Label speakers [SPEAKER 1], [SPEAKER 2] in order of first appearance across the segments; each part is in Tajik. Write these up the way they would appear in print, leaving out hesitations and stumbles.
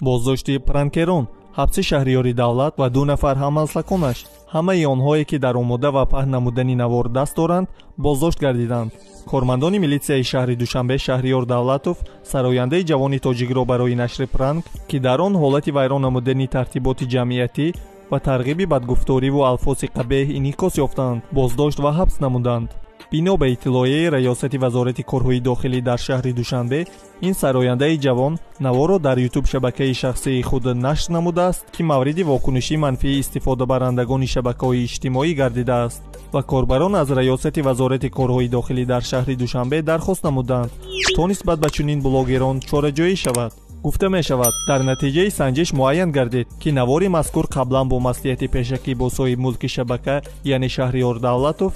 [SPEAKER 1] Боздошти пранкерон, ҳабси Шаҳриёри Давлат ва 2 нафар ҳаммаслаконаш. Ҳамаи онҳое, ки дар омода ва паҳн намудани навор даст доранд, боздошт гардиданд. Кормандони милитсияи шаҳри Душанбе Шаҳриёр Давлатов, сарояндаи ҷавони тоҷикро барои нашри пранк, ки дар он ҳолати вайрон намудани тартиботи ҷамъиятӣ ва тарғиби бадгуфториву алфоси қабеҳ инъикос ёфтанд, боздошт ва ҳабс намуданд. Бино ба иттилоияи Раёсати Вазорати корҳои дохилӣ дар шаҳри Душанбе, ин сарояндаи ҷавон наворро дар ютуб шабакаи шахсии худ нашр намудааст, ки мавриди вокуниши манфии истифодабарандагони шабакаҳои иҷтимоӣ гардидааст ва корбарон аз Раёсати Вазорати корҳои дохилӣ дар шаҳри Душанбе дархост намуданд, то нисбат ба чунин блогерон чораҷӯӣ шавад. Гуфта мешавад, дар натиҷаи санҷиш муайян гардид, ки навори мазкур қаблан бо маслиҳати пешакӣ бо соҳибмулки шабака, яъне Шаҳриёр Давлатов,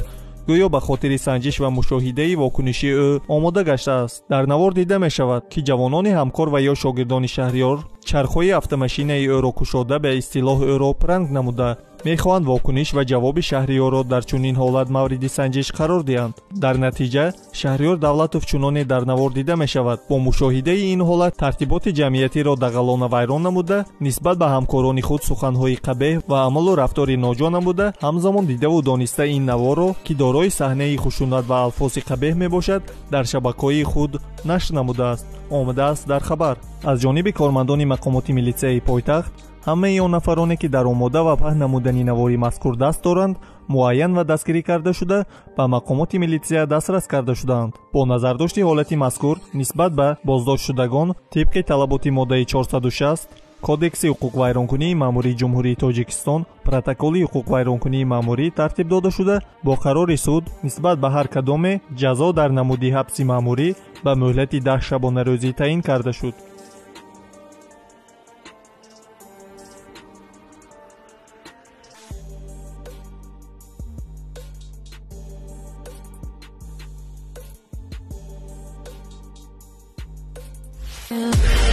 [SPEAKER 1] гӯё ба хотири санҷиш ва мушоҳидаи вокуниши ӯ омода гаштааст. Дар навор дида мешавад, ки ҷавонони ҳамкор ва ё шогирдони Шаҳриёр чархҳои автомашинаи ӯро кушода, ба истилоҳ ӯро пранк намуда, мехоҳанд вокуниш ва ҷавоби Шаҳриёрро дар чунин ҳолат мавриди санҷиш қарор диҳанд. Дар натиҷа Шаҳриёр Давлатов чуноне дар навор дида мешавад, бо мушоҳидаи ин ҳолат тартиботи ҷамъиятиро дағалона вайрон намуда, нисбат ба ҳамкорони худ суханҳои қабеҳ ва амалу рафтори ноҷо намуда, ҳамзамон дидаву дониста ин наворро, ки дорои саҳнаи хушунат ва алфоси қабеҳ мебошад, дар шабакаҳои худ нашр намудааст. Омадааст дар хабар. Аз ҷониби кормандони мақомоти милитсияи пойтахт ҳамаи он нафароне, ки дар омода ва паҳн намудани навори мазкур даст доранд, муайян ва дастгирӣ карда шуда, ба мақомоти милитсия дастрас карда шудаанд. Бо назардошти ҳолати мазкур нисбат ба боздоштшудагон тибқи талаботи моддаи 460 Кодекси ҳуқуқвайронкунии маъмурии Ҷумҳурии Тоҷикистон протоколи ҳуқуқвайронкунии маъмурӣ тартиб дода шуда, бо қарори суд нисбат ба ҳар кадоме ҷазо дар намуди ҳабси маъмурӣ ба муҳлати 10 шабонарӯзӣ таъин карда шуд.
[SPEAKER 2] Yeah.